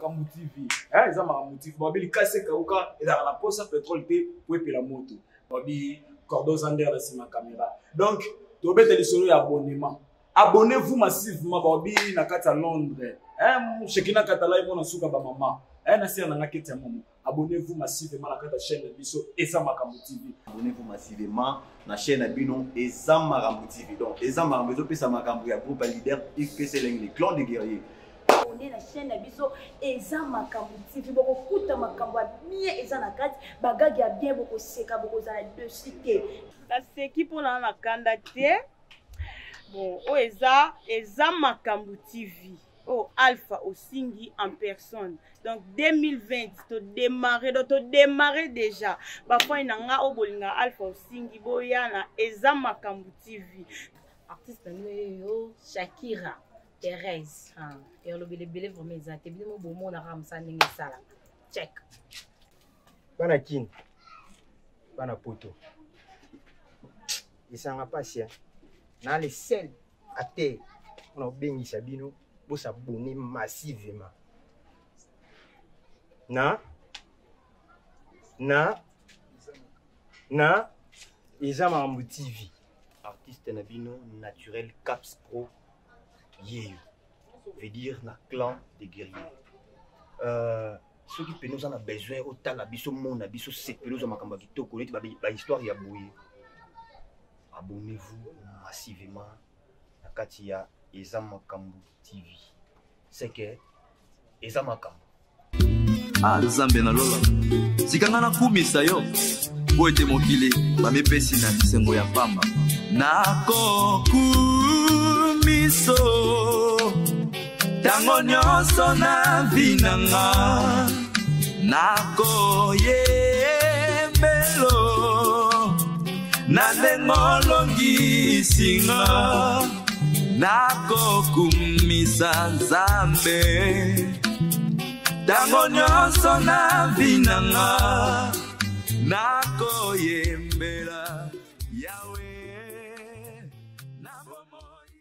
Makambo TV. Eh, eza Makambo TV. Babi likasi ekauka, ezalaka na posa petrole te po epela moto. Babi cordon Zander na sima caméra. Donc, tobeta lisolo ya abonnement. Abonnez-vous massivement babi na kati ya Londres. Eh, Shekina Katalai mona suka ba mama. Eh, na sera na nga keti ya momo. Abonnez-vous massivement na kati ya chaîne na biso Eza Makambo TV. Abonnez-vous massivement na chaîne na bino Eza Makambo TV. Donc Eza Makambo ezopesa makambo ya groupe ya leader UPC Lengli, clan de guerriers. Abonné na chaîne na biso Eza Makambo TV. Bokokuta makambo ya bien eza na kati, bagage ya bien bokoseka, bokozala dessus te. Naseki mpo na na kanda te. Bon, oyo eza Eza Makambo TV. Oh, Alpha Osingi en personne. Donc 2020, to démarrer, donc to démarrer déjà. Ba fani na nga o bolinga Alpha Osingi boya na Eza Makambo TV. Artiste na bino yeyo Shakira Thérèse. Ah, ya lobele bele vraiment eza te bino bomonaka mosala ndenge esalaka. Check. Bana Kin, bana Poto. Esanga pasi hein. Na le seul acteur mpona kobengisa bino bosabone massivement na na na eza makambo tv artiste na bino naturel caps pro yeyo veut dire na clan de guerrier euh, soki pene oza na besoin otala biso mona biso sepele ozwa makambo ya kitoko neti bahistoire ya boye abonnez-vous massivement na kati ya eza makambo tv c'est que eza makambo ah nzambe na lola tika ngai nakumisa yo mpo ete mokili bamipesi na bisengo ya pamba nakokumiso ntango nyonso na vi na nga nakoyembelo na ndenge olongisi nga nakokumisa nzambe ntango nyonso na vi na nga nakoyembela yawe na bomoi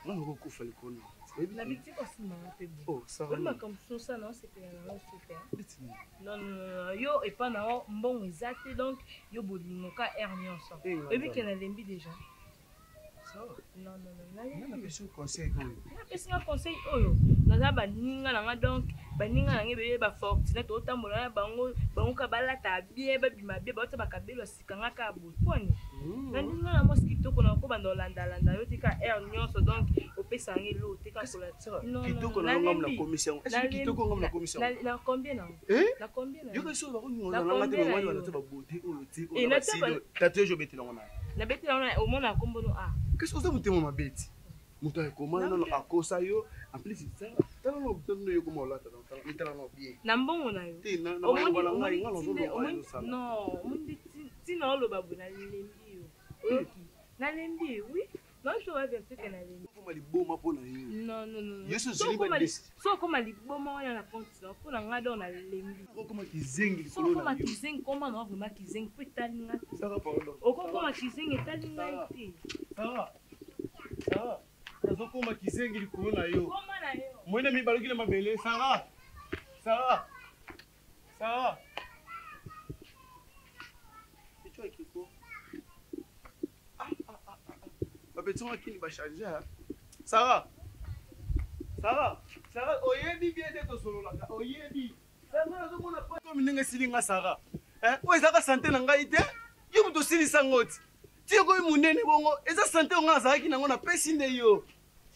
Nakokufa likolo. Na biti kosuma pe bo. Oh, ça va. Makambo sosa na osepela na osupe. Non, non, non, yo epa na yo mbongo eza te donc yo bolingo ka heure nyonso. Oyebi ke nalembi déjà. Non, non, non, nalembi. Napesi yo conseil oyo. Napesi nga conseil oyo. Naza baninga na nga donc baninga na nga ebele ba fortune totambola na bango bango ka balata bien babima bien bauta bakabelo ya sika nga kaka boye poni hmm. na ndinga na mwasi kitoko na kobanda olandalanda yo te ka heure nyonso donc opesa yango elo te ka kitoko na ngai nakomisi yango est kitoko ngai nakomisi yango na combien na eh? na combien na yoka soki bakoninga na ngai te bango wana te babote oyo te oyo basili tatouage obetela yango na nabetela yango na omona kombo no a kasi oza motema mabe ti moto akoma nano akosa yo en plus tala no tala yo koma olata tala no bien na mbongo na yo te na na ngai ngai nazoloba non omoni ntina oloba boye nalembi yo oyoki nalembi oui nayoki oyo verité ke nalembi okoma liboma mpo na yo non non non yesu ozali ba so okoma liboma wana na compte na mpo na ngai donc nalembi okoma kizengi likolo na yo okoma kizengi koma na vraiment kizengi mpo etali ngai okokoma kizengi etali ngai te Sarah Sarah nazokoma kizengi likolo na yo mwene mibaluki na mabele Sarah Sarah Sarah ah, ah, ah, bapeti ngo kini bachange Sarah Sarah Sarah oyebi bien nde tosololaka oyebi komi ndenge esili nga Sarah eh, oyo ezalaka sante na ngai te yo moto osilisa ngo ti ti ekomi monene bongo eza sante oyo ngai nazalaki nango napesi nde yo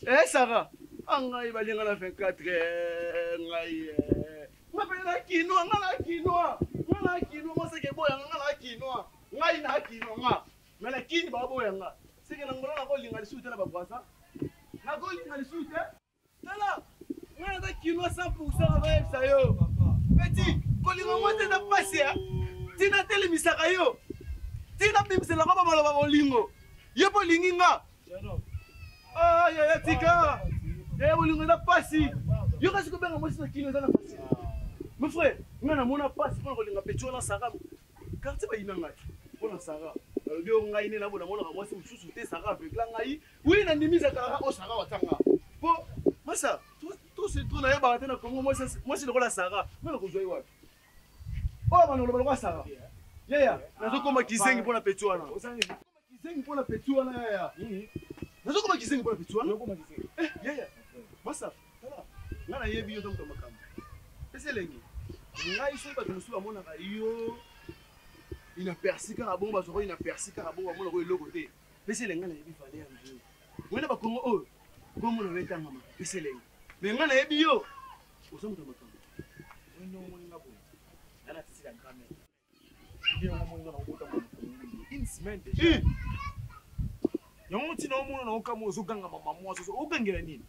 eh Sarah ah ngai balinga na 24 eh, ngai eh. nga mpe na kinwa nga na kinwa nga na kinwa moseke eboyanga nga na kinwa ngai na kinwa nga me na kini baboya nga seke na ngola nakolinga lisusu te na babrasa nakolinga lisusu te tala ngai naza kinois 100 nazoyebisa yo petit kolinga ngo te eza mpasi ya ntina atelemisaka yo ntina abimiselaka bamaloba bolingo yo mpo olingi nga Ah, yaya tika yaya bolingo eza pasi yo kasi kobenga mwasi na kino eza na pasi mon frère ngai namona pasi mpona kolinga peti wana sara quartier bayina ngai mpona sara nalobi oyo ngai nde nabo namonaka mwasi mosusu te sara avegla ngai wi nandimisa kaka oyo sara watanga mpo masa to nayebaka te na kongo mwasi lokola sara ngai nakozwa ye wapi oyo bana lokola sara yaya nazokoma kizengi mpona peti wana kizengi mpona peti wana yaya nazokoma kizengi mpona peti wana eh, yaya masa tala ngai nayebi yo oza moto ya makambo pesa elengi ngai soki bato mosusu bamonaka yo inaperci kaka bongo bazwaka inaperci kaka bongo bamonaka eloko te pesa elengi ngai nayebi valeur na yo ngai na bakongo oyo kombo na yo etangama pesa elengi me ngai nayebi yo oza moto ya makambo une semaine déjà yango ntina omona na okamwa ozoganga mama mwasi ogangela nini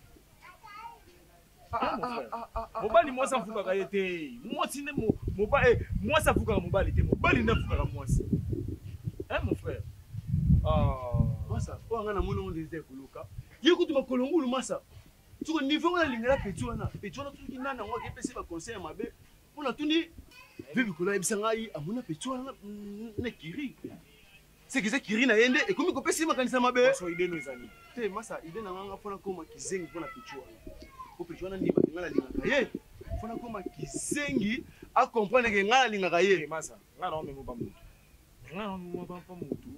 ah, ah, ah, mobali mwasi afukaka ye te mwasi nde eh, mwasi afukaka mobali te mobali nde afukaka mwasi hein mon frère masa oyo anga namoni yango ndeza ekoluka ye kutu makolo ngulu masa soko niveau ngo nalingela peti wana peti wana soki nani yango akepesi baconseil ya mabe mpo natuni ve bikolo ayebisa ngai amona peti wana na kiri seke eza kiri na ye nde ekomi kopesa ye makanisa mabe te masa ide na nganga mpo nakoma kizengi mpo na peti wana mpo peti wana ndima ngai nalingaka ye mpo nakoma kizengi acomprendre ke ngai nalingaka ye masa ngai naomema ba motu ngai naomema ba motu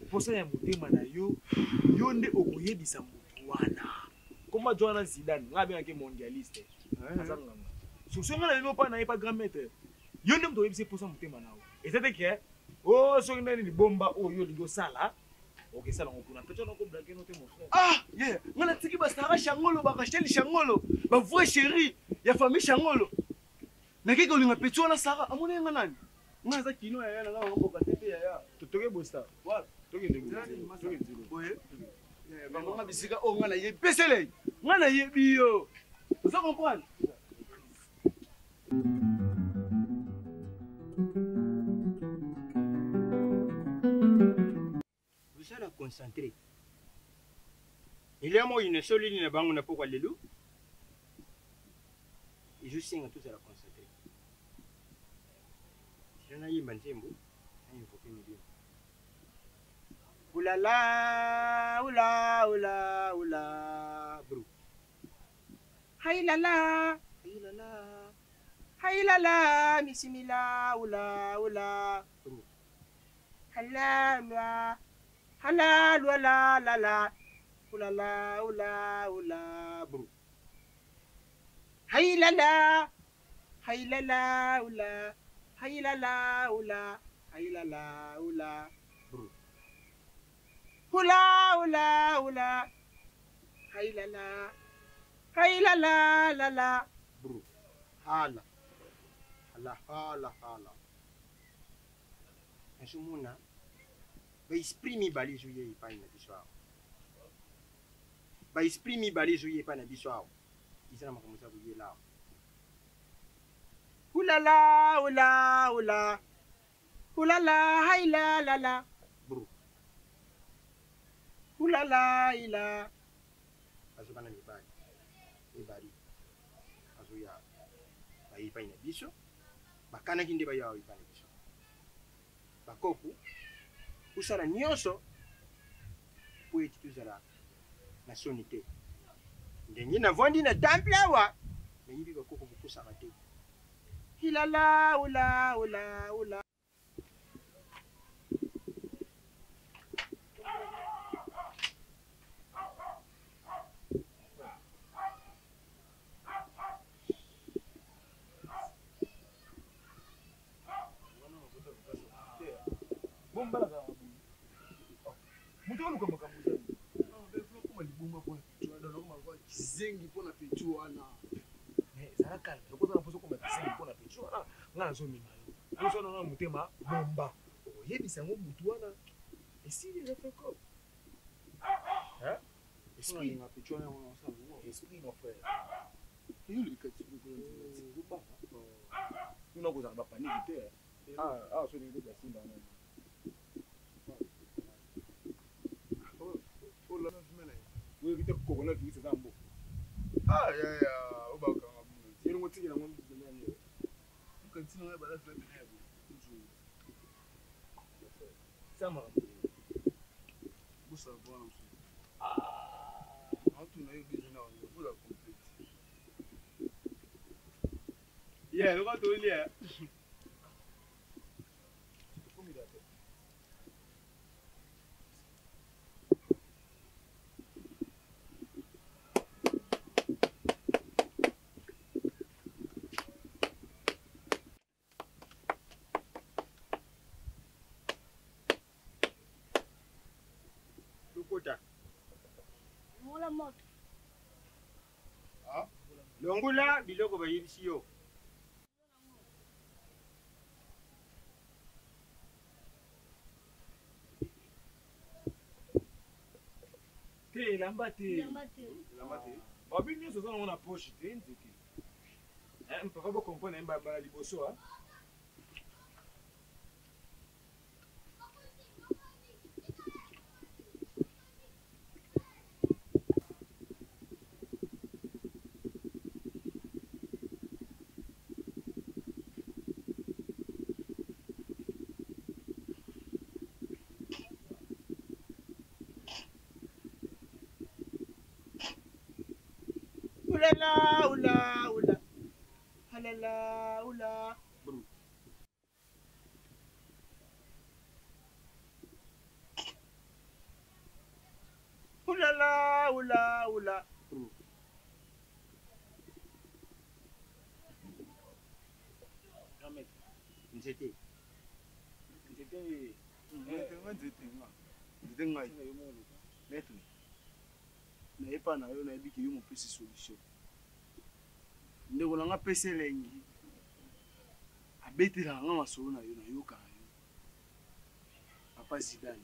mposa ya motema na yo yo nde okoyebisa motu wana Koma jo wana Zidane, nga abengaki mondialiste. Eh. Aza nganga. So nga na bino pa na ye pa grand maître. Yo nde moto oyebisi posa motema na yo. Eza te ke oh soki nani libomba oyo olingi osala okesala yango kuna mpe tona koblake no te mon frère. Ah, yeah. Nga natiki ba Sarah Shangolo, ba Rachel Shangolo, ba vrai chérie ya famille Shangolo. Nakei kolinga petit wana Sarah, amoni nga nani? Nga naza kino yaya na nga mboka te te yaya. Toke bosta. Wapi? Tokende tokende. Boye. Bango nga bisika oyo nga nayebi. Pesele. Nga nayebi yo. Ozo comprendre? Bozala concentre. Elia moi na solili na bango na pokwa lelo ezosenga tozala concentre. Sila nayemba nzembo na invoke milimo. Ulala ula ula ula bro. Hailala hailala hailala misimila ula ula bro. Halalwa, halalwa la la la, ula la ula ula bru. Hay la la, hay la la ula, hay la la ula, hay la la ula bru. Hula ula ula, hay la la, hay la la la la bru. Hala, hala hala hala. Nazomona ba esprit mibale ezoya epai na biso awa, ba esprit mibale ezoya epai na biso awa, eza na makambo eza koyela awa. Hulala hula hula hulala haila lala bro hulala ila bazoba na mibali mibali bazoya baye epai na biso bakanaki nde baya awa epai na biso bakoku kosala nyonso mpo ete tozala na soni te ndenge navandi na temple awa nayebi bakoko bokosaka te hilala ula ula ula moto oluka makambo ezali liboma mpona pitu wana kizengi mpona pitu wana ezala calme okozala mposa okoma kizengi mpona pitu wana ngai nazomema yo posa wana motema bomba okoyebisa yango motu wana esili eza feko esprit esprit mon frère kuna kozala bapaniki te awa soki ndenge basimba wana Oyoki te coronavirus eza mboka. Ah yaya, obakanga bino. Elongo tikela ngo nani. Kantina ngai bala fela pena ya boye. Sama. Bosa bwana mosusu. Natuna yo biso na yango, oza complete. Yeah, lokola tolia. Lokota. Longola moto. Ah, longola biloko bayebisi yo. Te elamba te. Elamba te. Elamba te. Babi nyonso oza nango na poche te nzete. Eh, papa bo comprendre ye bala liboso ah. Ulala, ula, ula. Halala, ula. Bru. Ulala, ula, ula. Bru. Nzete. Nzete. Nzete nzete nga. Nzete ngai. Maître. Nayepa na yo nayebi ke yo mopesi solution. Ndeko na nga pesi elengi. Abetelaka nga masolo na yo nayokaka yo. Papa Zidane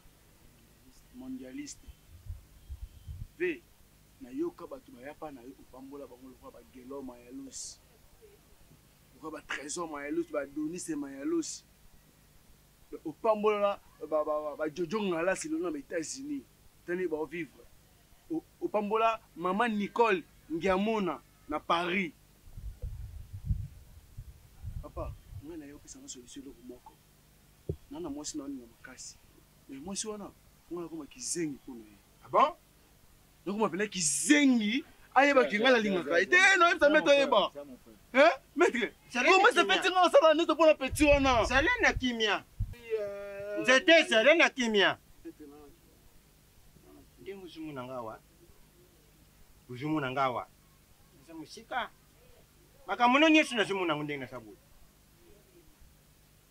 mondialiste. Ve nayoka bato bayapa na yo opambola bango lokola ba Gelo Mayalos. Lokola ba Trésor Mayalos, ba Adonis Mayalos. Opambola ba Jojo Ngalasi lelo na ba États-Unis. Tani ba vivre. Opambola mama Nicole Ngiamona na Paris. Papa, ngai na yo opesa nga solution eloko moko. Na na mwasi na olinga makasi. Mais mwasi wana ngai nakoma kizengi mpo na ye. Ah bon? Nakoma pena kizengi ayeba ke ngai nalingaka ye te nayebisa maître ayeba. Hein? Maître, comment ça fait nga osala nyonso mpo na petit wana? Zala na kimia. Nzete zala na kimia. Ndenge ozomona nga awa, ozomona nga awa, naza mosika. Makambo no nyonso nazomona yango ndenge naza boye.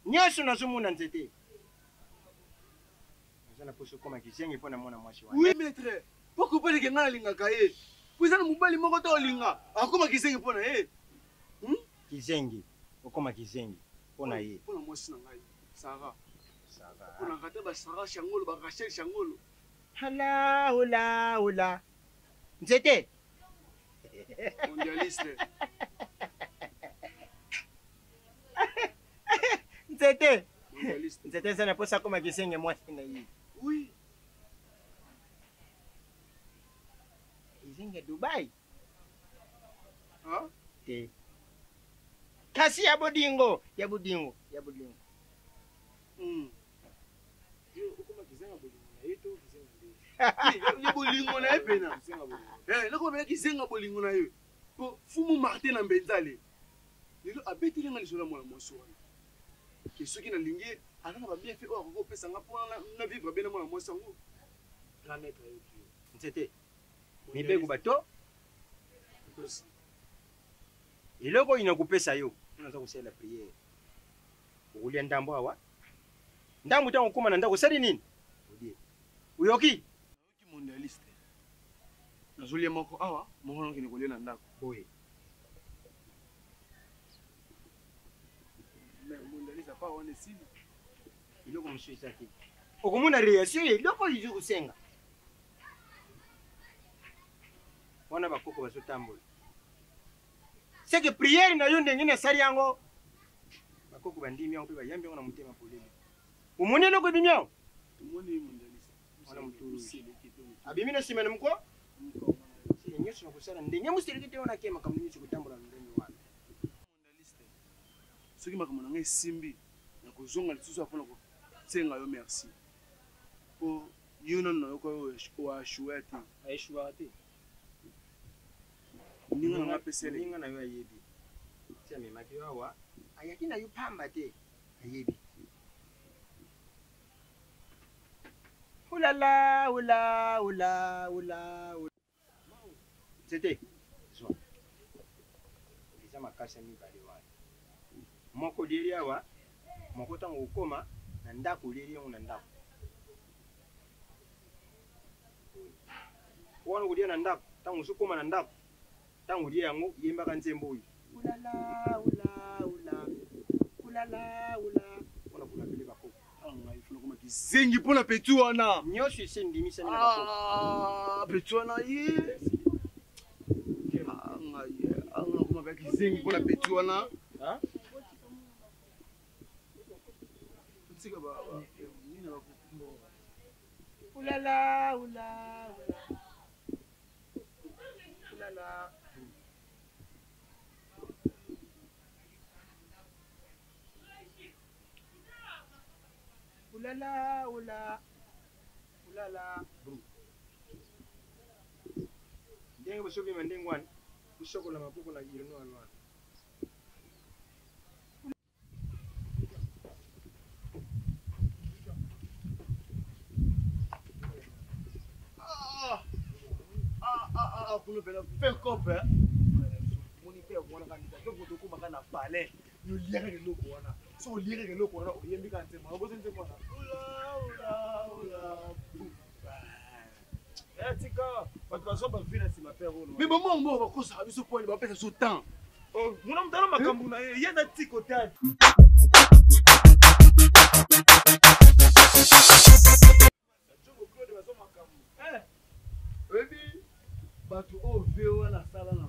Nyonso nazomona nzete. Naza na poso okoma kizengi mpo na mwana mwasi wana. Oui maître, po comprendre ke ngai nalingaka ye. Po eza na mobali moko te olinga, akoma kizengi mpo na ye. Kizengi, okoma kizengi mpo na ye. Mpo na mwasi na ngai, Sarah. Sarah. Mpo na rata ba Sarah Shangolo, ba Rachel Shangolo. Hala, hula, hula. Nzete. Mondialiste. Nzete. Mondialiste. Nzete eza na posa akoma kizengi mwasi na ye. Oui. Kizengi ya Dubai. Hein? Te. Kasi ya bodingo, ya bodingo, ya bodingo. Yo okoma kizenga bolingo na ye to kizenga nde? Ya bolingo na ye pena. Kizenga bolingo. Eh, nakoma pena kizenga bolingo na ye. Po Fumu Martin na Mbenzale. Lelo abeteli nga lisolo ya mwana mwasi wana. Ke soki nalingi ye, aza na ba bienfaits oyo akoki kopesa nga mpo na vivre bien na mwana mwasi yango. Grand maître ayoki yo. Nzete. Mibeko bato. Eloko oyo nakopesa yo, mpo naza kosalela prière. Okolia ndambo awa. Ndambo ntango okóma na ndako osali nini? Olie. Oyoki? Nayoki mondialiste. Nazolia moko awa, moko nakende kolia na ndako. Boye. Mais mondialiste apa wana esili. Eloko mosusu eza te. Okomona réaction ya eloko oyo ezo kosenga. Wana bakoko bazotambola. C'est que prière na yo ndenge nasali yango, bakoko bandimi yango mpe bayambi yango na motema polele. Omoni eloko ebimi awa? Tomoni mondialiste. Wana motulu. Abimi na nsima na mokwa? Nyonso nakosala ndenge moseleki te wana ke makambo nyonso kotambola na ndenge wana. Soki makambo na ngai esimbi, nakozonga lisusu mpo na kosenga yo merci. Mpo yo nanu nayoka yo oachoua te. Aechouaka te. Ndinga na ngai apesele. Ndinga na yo ayebi. Ti amemaki yo awa, ayaki na yo pamba te. Ayebi. Oulala, oula, oula, oula, oula. Nzete, zwa. Eza makasi mibale wana. Moko olieli awa, moko ntango okokoma na ndako olieli yango na ndako. Wana okolia na ndako, ntango ozokoma na ndako, ntango olie yango, yembaka nzembo oyo. Ulala, ula, ula, ulala, ula. Mpona kolapele bakoko. Ngai funa koma kizengi mpo na peti wana. Nyonso esi endimisami na bakoko. Ah, peti wana ye. Ah, ngai, ah, ngai nakoma kaka kizengi mpo na peti wana. Tika ba ba nini na bakoko. Ulala, ula, ula. Ulala. Ulala, ula. Ulala. Bru. Ndenge bosokima ndenge wana, bosokola maboko na urinoir wana. Ah, ah, ah, ah, kuna pena fin cope, hein. Moni mpe wana kandida to moto okomaka na palais yo oliaka eloko wana so oliaka eloko wana oyembi kaka nzembo wana bozo nzembo wana tika bato bazwa bavi na nsima pere oyo mais bamoko moko bakosaka biso pwani bapesa biso temps mona moto ana makambo na ye ye aza tiko te. Oyebi bato oyo vie wana asala na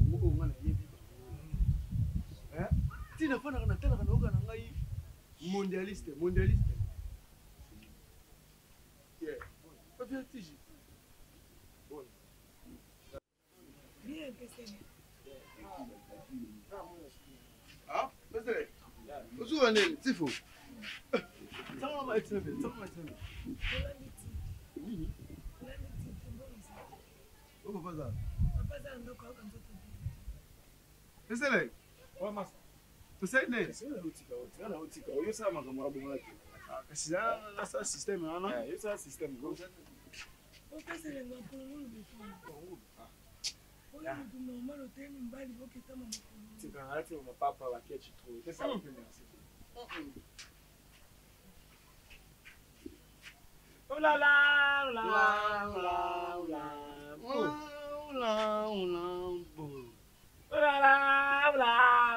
Kongo oyo nga nayebi bango ntina afandaka natalaka nayoka na ngai mondialiste mondialiste tiji. Ozuka nini tifo? Nini? Oh, papa za. Esele. Ouais, massa. Tosali nini? Oyosala makambo na bongo te. Kasi nasala système wana. Yosala système. Papa bakechi trop. C'est ça mpe merci. Oh là là, oh là, oh là, oh là. Oh là, oh là, bon. Oh là là, oh là,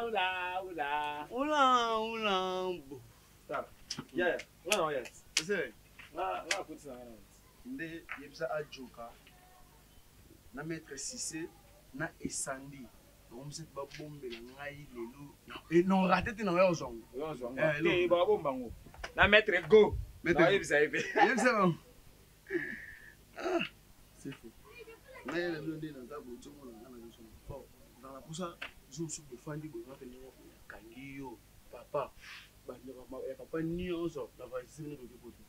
oh là, oh là. Oh là, oh là, bon. Yeah, yeah. Non, yes. Ese. Nga, nga akotisa nga na. Nde yebisa ajoka na maître Cissé na esandi bakomisa ete babombela ngai lelo non rate te na oya ozwa ngo babomba ngo na maître go nayebisa ye mpe yebisa bango. Ah, c'est fou. Ngai na bino nde naza boye tozomona nga na biso fort na mposa jour mosusu bofandi boye nga mpe ndenge akangi yo papa bandeko ya papa nyonso na valise bino toke poto.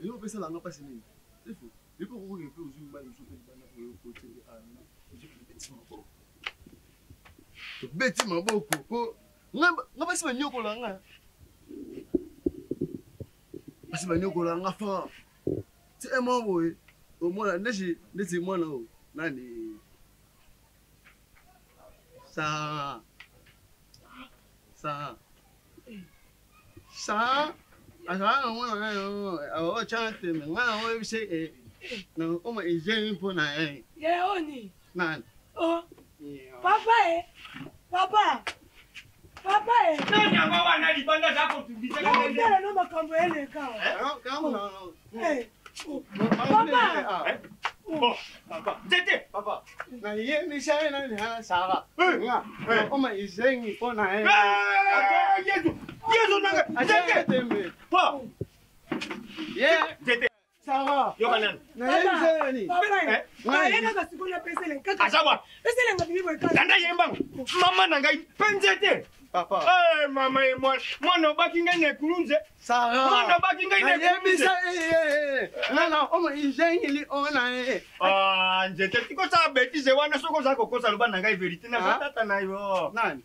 Eloko mpe esalanga mpasi nini efo epo okoki mpe ozwi mibali mosusu mpe libanda mpo oyo kote ozwi maboko tobeti maboko po nga basi banyokola nga basi banyokola nga fort ti mwa boye omona ndeti ndeti mwana oyo nani sa sa sa azala na mwana na yo aotya teme nga na oyebisa e nakokoma ezemi mpo na ye. Ye oni nani? Oh papa e papa papa e nani yango wana libanda aza kotungisa otala no makambo eleka. Papa. Papa nzete papa nayebisa ye nani sara nga nakokoma ezengi mpo na ye. Yesu, Yesu nanga nzete tembe pa. Nzete. Sarah. Yoka nani? Nayebisa nani? Kaka sikoyo napesele kaka. Aza wapi? Peselenga bibi boye kaka. Landa ye mbangu. Mama na ngai mpe nzete. Papa. Eh, mama ye mwana. Mwana obaki ngai na ekulunze. Sarah. Mwana obaki ngai na ekulunze. Nayebisa eh eh. Nana omo izengili ona eh. Ah, nzete tikosala betise wana soki oza kokosa loba na ngai verité naza Ah. tata na yo. Nani?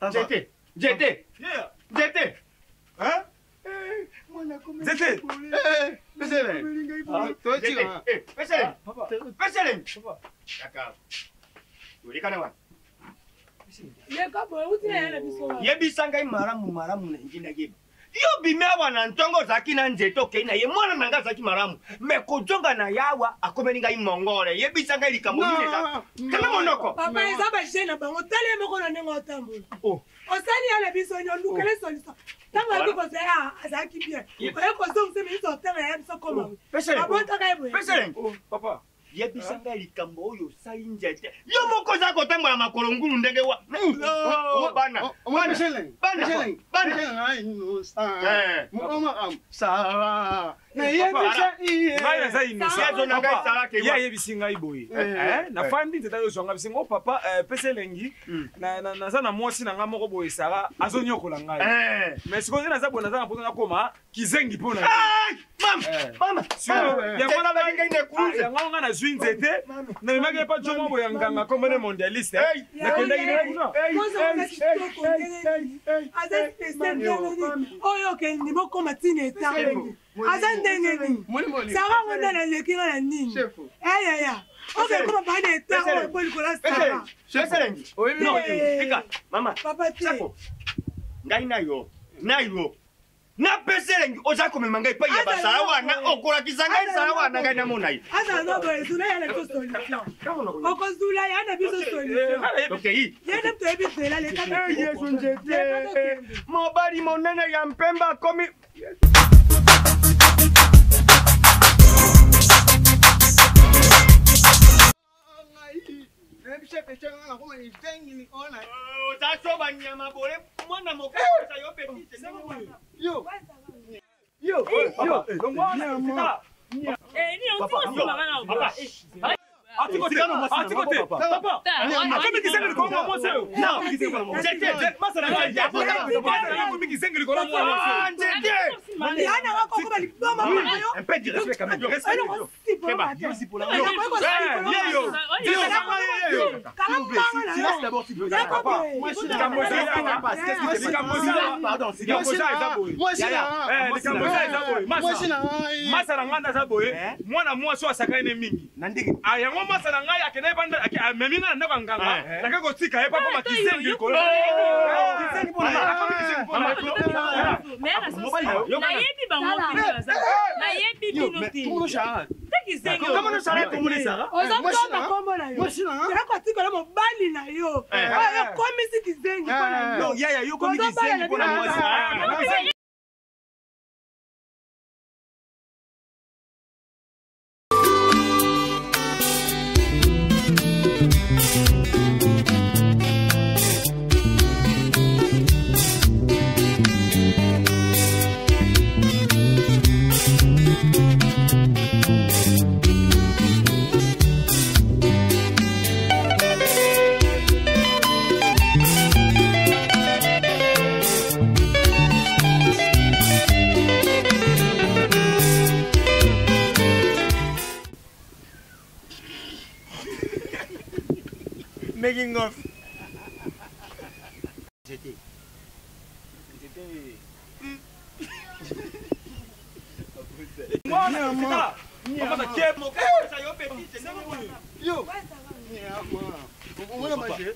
Nzete. Nzete. Yeah. Nzete. Hein? Eh, mwana komi. Nzete. Eh, pesele. Ah, Totika. Nzete. Eh, pesele. Papa. Pesele. Papa. Yaka. Olekana wana. Leka boye uti na ya na biso wana. Yebisa ngai malamu malamu na ngi nayeba. Yo bimi awa na ntongo ozalaki na nzete okei na ye mwana na ngai azalaki malamu me kozonga na ye awa akomeli ngai mongole. Yebisa ngai likambo nini eza. Kanga monoko. Papa eza ba jeune na bango tala ye moko na ndenge otambola. Oh. Osali ya na biso nyo lukele solution. Ntango ayaki kozwa ye azalaki bien. Oye kozongisa miso otanga ya biso koma. Pesele. Babotaka ye boye. Pesele. Oh, papa. Yebisa ngai likambo oyo osali nzete. Yo moko oza kotambola makolo ngulu ndenge wa. Oh, bana. Bana. Pesele. Bana. Pesele. Bana. Pesele ngai innocent. Eh. Mama am Sarah. Nayebisa iye. Ngai naza innocent. Yezo na ngai Papa, salaka ye ewa. ayebisi ngai boye. Eh. Eh, nafandi nzete oyo ozwanga bisingo papa eh, pesa elengi naza na mwasi na ngai moko boye Sara azonyokola ngai. Eh. Mais sikoyo nde naza boye naza na mposa nakoma kizengi mpo na ye. Ai, mama. Eh. Mama. Sikoyo, Mama. yango wana Nzete ngai na Ah, ekulunze. yango wana ngai nazwi nzete namemaki epa jo moko ya nganga kombone mondialiste Hey. nakendaki na kuna. Kozo oza kitoko ndenge nini. Aza spécial ndenge nini. Oyo okende bokoma ntina etango. Aza ndenge nini. Sara ngo nde naleki nga na nini. Chef. Eyaya. Oke koma bana etango oyo po likolo ya Sara. Pesele. Oyebi Non, Eh. tika. Mama. Papa te. Sako. Ngai na yo. Na yo. Napesa elengi oza komema ngai epai ya basala wana okolakisa ngai sala wana ngai namona ye. Azala no boye zula ya na biso solution. Okozula ya na biso solution. Tokei. Ye nde toyebi nzela leka. Eh, Yesu nzete. Mobali monene ya mpemba akomi. Nayebisa pesele ngai nakoma izengili ona. Oza so banyama bole mwana mokosa yo betise ndenge wana. Yo. Yo. Papa, Yo. longwa wana, tala. Eh, nini osimaka na Papa. Atiko te, atiko te. Papa, akomi kizengi likolo mwa mwasi oyo. Nzete. Masa na ngai, masa na ngai akomi kizengi likolo mwa mwasi oyo. Ah, nzete. Ya na nga kokoma liboma mpona yo. Un peu de respect quand même. Respect. Eloko sipola te. Eh, ye yo. Kanga mbanga na yo. Papa, likambo eza awa. Likambo eza awa. Pardon, Likambo eza eza boye. Eh, likambo eza eza boye. Masa. Mwasi na ngai. Masa na ngai nde aza boye mwana mwasi oyo asakani ne mingi. Na ndenge. Ah, yango masa na ngai akende banda amemi ngai na ndako ya nganga Eh. nake kotika ye pakoma kizengi likolo. Kizengi mpo na Eh, akomi kizengi mpo na ye. Nayebi bango te baza. Nayebi bino te. Te kizengi. Oza komba kombo na yo. Mwasi na ngai. Yaka kotikala mobali na yo. Oyo okomisi kizengi mpo na yo. Yaya, yo komi kizengi mpo na mwasi. Ah, Making of. Nzete. Mwana, tala. Papa, na kebo. Yo. Nyama. Omona maje.